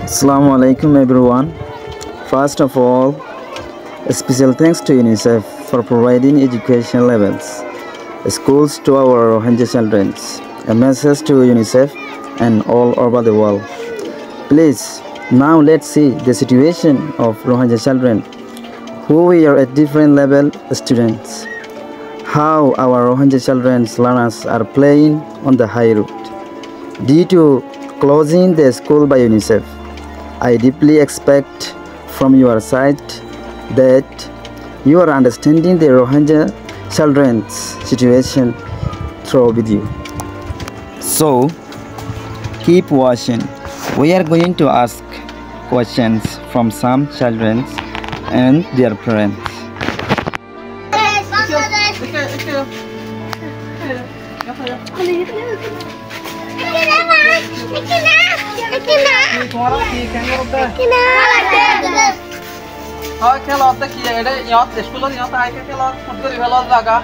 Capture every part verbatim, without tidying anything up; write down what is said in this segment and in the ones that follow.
Assalamu alaikum, everyone. First of all, a special thanks to UNICEF for providing education levels, schools to our Rohingya children. A message to UNICEF and all over the world. Please, now let's see the situation of Rohingya children who were at different level students. How our Rohingya children's learners are playing on the high road. Due to closing the school by UNICEF, I deeply expect from your side that you are understanding the Rohingya children's situation through video. So, keep watching. We are going to ask questions from some children and their parents. Ói, kélor de ki? Eçé iyót, iskúlor iyót aiyóre kélor, fut gorí félor zaga.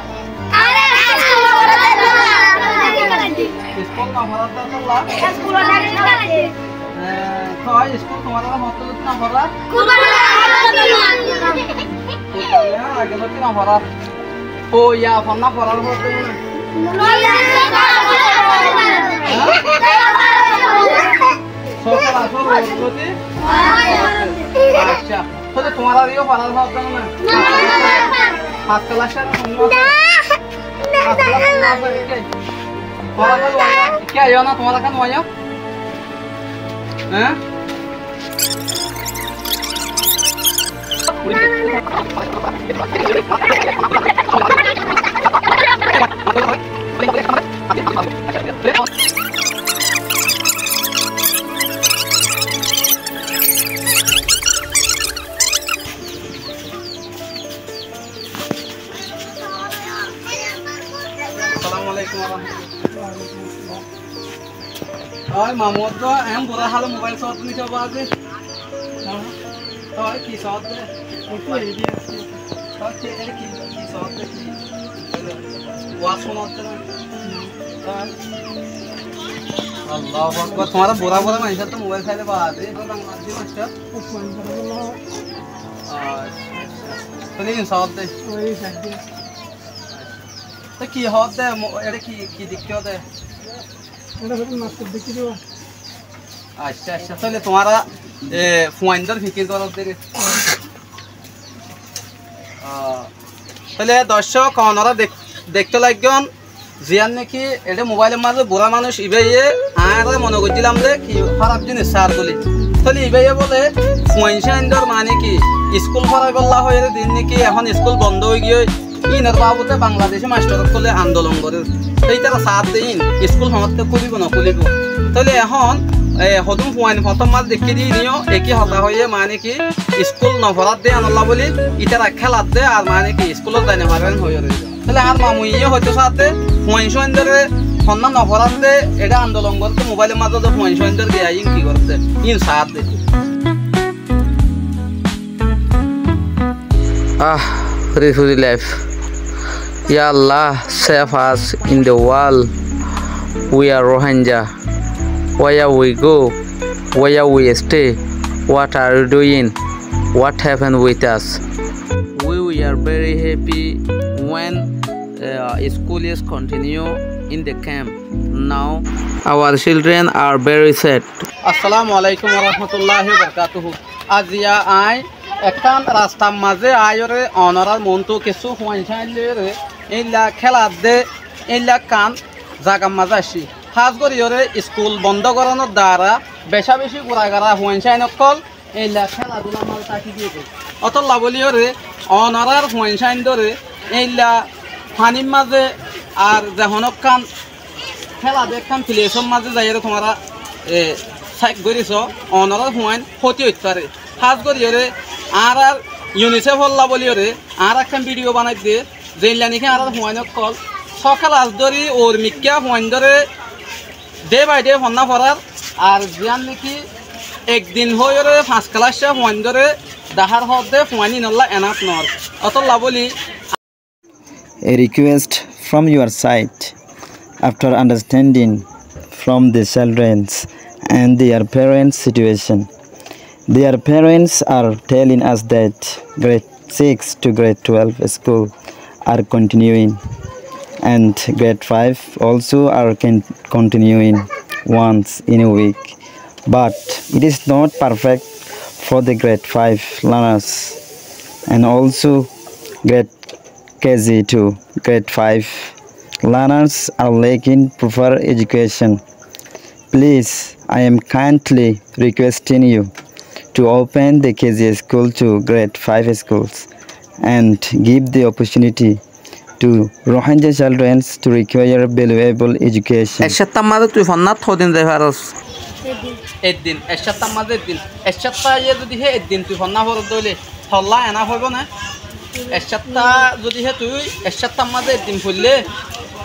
Iskúl no forar de tolla. E, tói iskúl tuáñra hoóñtte no forar? Age lóti no forar. Ó, ya, fonna forar hoóñtte mone. Sókal asó, forar lóti? Accá. Tóile tuáñra yó forar hoóñtte mone. Fas kelas ar fonna forar. Fas kelas ar fonna forar ki? Tuáñra kán waiyó? Ki aiyó na tuáñra kán waiyó? Hé? Assalamu alaikum warahmatullah. Ói, mamu, to en bura hále mobáil sódde niki baade. Ói, ki sódde? Ói, ki, e ki, ki sódde ki? Waz fúnodde na? Ói. Allahu Akbar. Tuáñra bura bura maincór to mobáil saile baade, to dang addi maincór. Ói, tóile in sódde. Ói, sódde. Te ki hoódde, mo-, ere ki, ki dekí hoódde? Ere hoódde mastor dekí diba. Accá, accá, tóile tuáñra, e, fuaindór fikir goródde re. Ah, tóile doccók, onorá dek-, dekto laiggón, ziyán niki ere mobáilor mazé burá manúic ibáye, añára mone goijjílam de ki hóraf jinis saár buli. Tóile ibáye bóle fuain sáindór mane ki iskúl foraibólla hoiyóre din niki ehón iskúl bondó óigiyoi, Ínor baabute Bangladeci mastor ókkole andolon gorér. Te ítara saádde ín iskúl hoñótte kúlibo nokúlibo. Tóile ehón, e, hodún fuain fotómmat deikké de íniyo eki hotá hoiyé, mane ki iskúl noforadde yíanolla bóli ítara kéladde ar mane ki iskúlot zai nofaré hoiyóre. Tóile añár mamu iyé hoitó saádde fuain cúaindóre honnán noforadde, eçé andolon gorédde, mobáilor mazé de fuain cúaindór giyá ín ki gorédde, ín saádde. Ah, refugee life. Ya Allah, save us in the world. We are Rohingya. Where we go? Where we stay? What are you doing? What happened with us? We were very happy when, uh, school is continue in the camp. Now our children are very sad. Assalamu alaikum warahmatullahi wabarakatuhu. Aziya aññí ekkán rastar mazé aáiyoré onorár moóntu kessú fuain sáin loiyóre éilla kéladde éilla ekkán zagar mazé aiccí. Hás goríyoré iskul bondó goránor daara becá-becí gura-gara fuain sáin ókkol éilla kéladúlar mazé táki giyé goi. Ótolla bóliyoré onorár fuain sáindóre éilla fanír mazé ar ze honókkán kéla de ekkán filesór mazé zaiyóre tuáñra, e, sáik gorí soó, onorár fuain hóti óit faré. Hás goríyoré añárár Iuniséfolla bóliyoré añára ekkán bídiyo banaidde, zeilla néki añárár fuain ókkol só kélas dóri ourmikká fuaindóre day by day fonná forár, ar ziyán néki ek din hoóiyoré fañs kélaccá fuaindóre dahár hoódde fuain ínolla enáf noór. Ótolla bóli, a request from your side, after understanding from the children's and their parents' situation, Their parents are telling us that grade six to grade twelve school are continuing, and grade five also are con- continuing once in a week. But it is not perfect for the grade five learners, and also grade K G to grade five learners are lacking proper education. Please, I am kindly requesting you to open the K G school to grade five schools and give the opportunity to Rohingya children to require valuable education. Ek háftar mazé tui fonnát hodin zai faros? Ek din. Ek háftar mazé ek din. Ek háfta iye zodi hé ek din tui fonnát foros dóile, tolla ena hoibo né? Ek háfta zodi hé tui ek háftar mazé ek din foille,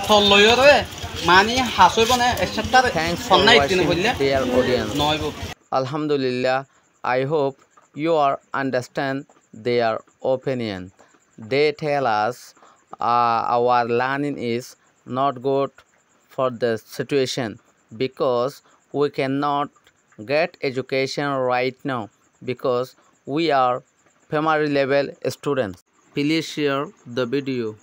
tolla iyóre mani has hoibo né? Ek háftar fonnát ek din foille? Thanks for watching, dear audience. Noóibo. Alhamdulillah, I hope you are understand their opinion. They tell us, uh, our learning is not good for the situation because we cannot get education right now because we are primary level students. Please share the video.